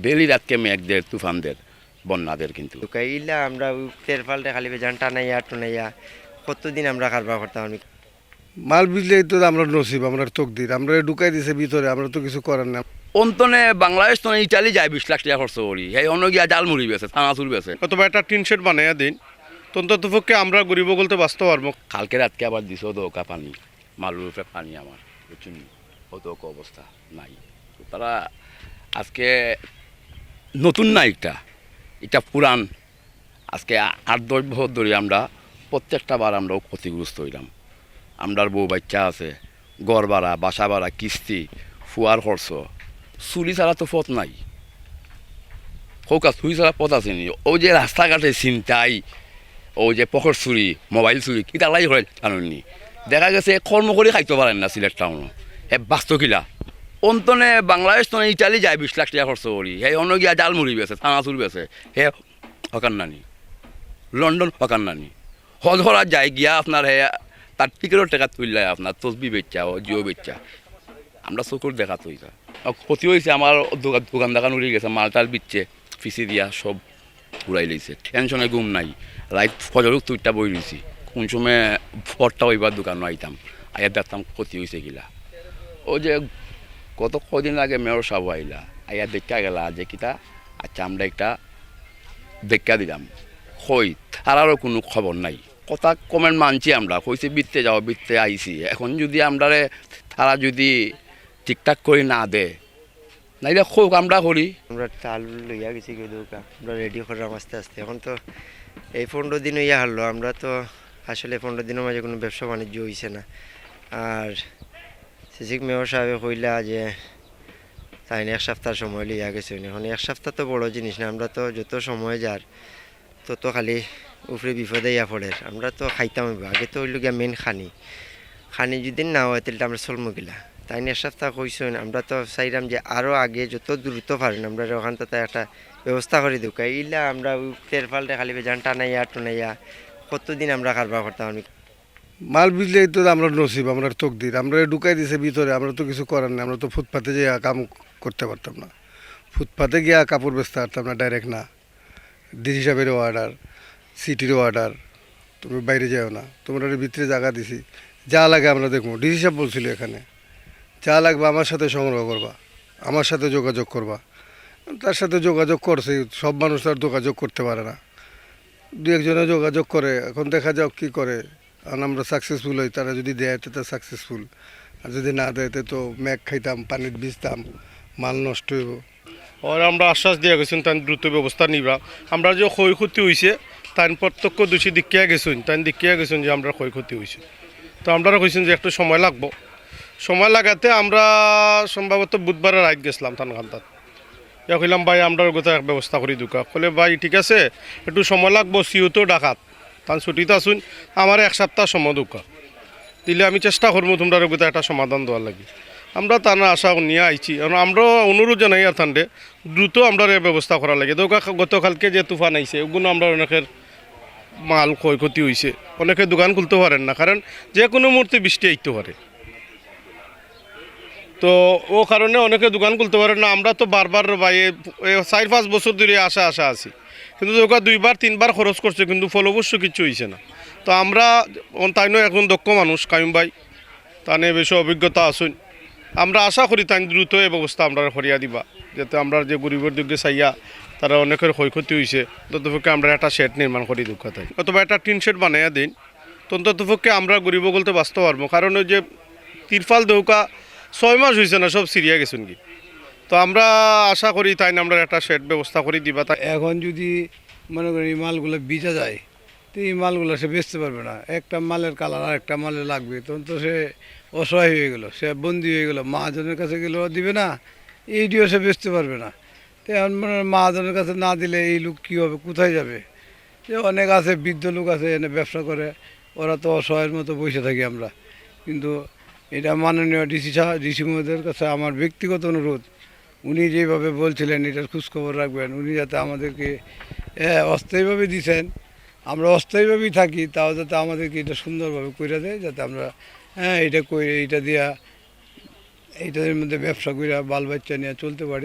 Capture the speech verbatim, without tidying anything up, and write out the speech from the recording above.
ডেইলি রাতকে মেঘ দের, তুফান দের, বন্যা দের কিন্তু। ঢুকাইলা আমরা ওই তেরফালটা খালি বেজান টানাইয়া টুনাইয়া কতদিন আমরা কারবার করতাম আমি। মাল বুঝলেই তো আমরা নসিব, আমরা তকদির, আমরা ঢুকাই দিছে ভিতরে, আমরা তো কিছু করার না। অন্তনে বাংলাদেশ তো ইটালি যায় বিশ লাখ টাকা খরচ করি, হে অন্য গিয়া জালমুড়ি বেছে, চানাচুর বেছে। অথবা একটা টিন শেড বানাইয়া দিন, অন্তত পক্ষে আমরা গরিব বলতে বাঁচতে পারবো। কালকে রাতকে আবার দিছে দৌকা পানি, মালর উপরে পানি আমার, বুঝছনি? অত অবস্থা নাই। তো তারা আজকে নতুন না, একটা, এটা পুরান। আজকে আট দশ বছর ধরে আমরা প্রত্যেকটা বার আমরাও ক্ষতিগ্রস্ত হইলাম। আমরার বউ বাচ্চা আছে, ঘর ভাড়া, বাসা ভাড়া, কিস্তি, ফুয়ার খরচ, চুরি ছাড়া তো পথ নাই। কউক্কা, চুরি ছাড়া পথ আছে নি? ওই যে রাস্তাঘাটে ছিনতাই, ওই যে পকেট চুরি, মোবাইল চুরি, কিতা লাই করে জানইন নি? দেখা গেছে কর্ম করি খাইতো পারের না সিলেট টাউনো, হে বাঁচতো কিলা? অন্তনে বাংলাদেশ তো ইটালি যায় বিশ লাখ টাকা খরচ করি, হে অন্য গিয়া জালমুড়ি বেছে, চানাচুর বেছে, হে হকার নানি, লন্ডন হকার নানি, হজ করার যায় গিয়া আপনার হে তার টিকিটর টাকা তুললায় আপনার তসবি বেচা, ও জিও বেচা। আমরা চকুর দেখা তো ইটা। আর ক্ষতি হইছে আমার দোকান, দোকান দাকান উড়ি গেছে, মাল টাল বিচছে, ফিসি দিয়া সব উড়াই লইছে। টেনশনে ঘুম নাই, রাইত ফজরর তুইটা বই রইছি, কোন সময় ফটটা হইবার দোকানো আইতাম, আইয়া দেখতাম ক্ষতি হইছে কিলা। ও যে গত কদিন আগে মেয়র সাহেব আইলা, আইয়া দেখা গেলা যে কিতা, আচ্ছা আমরা একটা দেখা দিলাম, কই তারারও কোনো খবর নাই। কথা কমেন্ট মানছি আমরা, কইছে বিত্তে যাও, বিত্তে আইছি। এখন যদি আমরারে তারা যদি ঠিকঠাক করি না দে, নাইলে খুব আমরা করি। আমরা চাল লইয়া গেছি গিয়া দৌকা, আমরা রেডি করলাম আস্তে আস্তে। এখন তো এই পনেরো দিন হইয়া হারলো, আমরা তো আসলে পনেরো দিনের মাঝে কোনো ব্যবসা বাণিজ্য হইছে না। আর সিসিক মেয়র সাহেবে কইলা যে তাইন এক সপ্তাহ সময় লইয়া গেছইন। এখন এক সপ্তাহ তো বড় জিনিস না, আমরা তো যত সময় যার তত খালি উপরে বিপদে ইয়া পড়ের। আমরা তো খাইতাম হইব, আগে তো হইল গিয়া মেইন খানি, খানি যদি না হয় তাহলে তো আমরা চলমু কিলা। তাইন এক সপ্তাহ কইছইন, আমরা তো চাইলাম যে আরও আগে যত দ্রুত পারেন আমরা ওখান তো একটা ব্যবস্থা করি দৌকা। ইলা আমরা ওই তেরফালটা খালি বেজান টানাইয়া টুনাইয়া কতদিন আমরা কারবার করতাম আমি। মাল বুঝলেই তো আমরা নসিব, আমরা তকদির, আমরা ঢুকাই দিছে ভিতরে, আমরা তো কিছু করার নাই, আমরা তো ফুটপাতে যে কাম করতে পারতাম না। ফুটপাতে গিয়া কাপড় বেচতে পারতাম না, ডাইরেক্ট না। ডিসি সাহেবেরও অর্ডার, সিটিরও অর্ডার, তুমি বাইরে যাও না, তোমরা ভিতরে জায়গা দিছি, যা লাগে আমরা দেখবো। ডিসি সাহেব বলছিল এখানে, যা লাগবে আমার সাথে সংগ্রহ করবা, আমার সাথে যোগাযোগ করবা। তার সাথে যোগাযোগ করছে, সব মানুষ তো আর যোগাযোগ করতে পারে না, দু একজনে যোগাযোগ করে। এখন দেখা যাক কি করে। আর আমরা সাকসেসফুল হই, তারা যদি দেয় তো সাকসেসফুল, আর যদি না দেয় তো মেঘ খাইতাম, পানিত ভিজতাম, মাল নষ্ট হইব। আর আমরা আশ্বাস দিয়া গেছইন তাইন দ্রুত ব্যবস্থা নিবা। আমরা যে ক্ষয়ক্ষতি হইছে, তাইন প্রত্যক্ষদর্শী দেখিয়া গেছইন, তাইন দেখিয়া গেছইন যে আমরা ক্ষয়ক্ষতি হইছে। তো আমরা কইছইন যে একটু সময় লাগবো, সময় লাগাতে আমরা সম্ভবত বুধবারে রাইত গেছিলাম তান কান্দাত। ইয়া কইলাম, "ভাই, আমরা ওগুতা এক ব্যবস্থা করি দৌকা।" কইলে, "ভাই, ঠিক আছে, একটু সময় লাগবো, সিও তো ঢাকাত।" তান ছুটিত আছইন, "আমার এক সপ্তাহ সময় দৌকা, দিলে আমি চেষ্টা করমু তোমরা ওগুতা একটা সমাধান দেওয়ার লাগি।" আমরা তান আশা নিয়া আইছি, কারণ আমরা অনুরোধ জানাই আর তানরে দ্রুত আমরা এর ব্যবস্থা করার লাগি। দৌকা গতকালকে যে তুফান আইছে, ওগুলো আমরা অনেকের মাল ক্ষয়ক্ষতি হইছে, অনেকে দোকান খুলতে পারের না, কারণ যে কোনো মুহূর্তে বৃষ্টি আইতে পারে। তো ও কারণে অনেকে দোকান খুলতে পারের না। আমরা তো বারবার রে ভাই, এ, এ, চাইর পাঁচ বছর ধরে আশা আশা আছি, কিন্তু দৌকা দুইবার তিনবার খরচ করছে, কিন্তু ফলপ্রসূ কিচ্ছু হইছে না। তো আমরা, অন-, তাইনও একজন দক্ষ মানুষ কাইম ভাই, তানে বেশি অভিজ্ঞতা আছইন। আমরা আশা করি তাইন দ্রুত এই ব্যবস্থা আমরা করিয়া দিবা, যাতে আমরা যে গরিবের দিকে চাইয়া তারা অনেকের ক্ষয়ক্ষতি হইছে, অন্ততপক্ষে আমরা একটা শেড নির্মাণ করি দৌকা তাইন, অথবা একটা টিন শেড বানাইয়া দিন। তো অন্ততপক্ষে আমরা গরিব বলতে বাঁচতে পারবো, কারণ ওই যে তিরফাল দৌকা ছয় মাস হইছে না, সব ছিড়িয়া গেছইন গি। তো আমরা আশা করি তাইন আমরা একটা শেড ব্যবস্থা করি দিবা। তা এখন যদি মনে করি এই মালগুলা ভিজা যায়, তো এই মালগুলা সে বেচতে পারবে না। একটা মালের কালার আর একটা মালে লাগবে, তখন তো সে অসহায় হয়ে গেল, সে বন্দী হয়ে গেল। মহাজনের কাছে গেলেও দিবে না, এইটিও সে বেচতে পারবে না। তো এখন মানে মহাজনের কাছে না দিলে এই লোক কী হবে, কোথায় যাবে? যে অনেক আছে, বৃদ্ধ লোক আছে, এনে ব্যবসা করে, ওরা তো অসহায়ের মতো বসে থাকি আমরা। কিন্তু এটা মাননীয় ডিসি সাহেব, ডিসি মহোদয়ের কাছে আমার ব্যক্তিগত অনুরোধ, উনি যেভাবে বলছিলেন এটার খোঁজখবর রাখবেন, উনি যাতে আমাদেরকে, এ, অস্থায়ীভাবে দিছেন, আমরা অস্থায়ীভাবেই থাকি, তাও যাতে আমাদেরকে এটা সুন্দরভাবে করে দেয়, যাতে আমরা, হ্যাঁ, এটা কই, এইটা দিয়া, এইটার মধ্যে ব্যবসা করে বাল বাচ্চা নিয়ে চলতে পারি।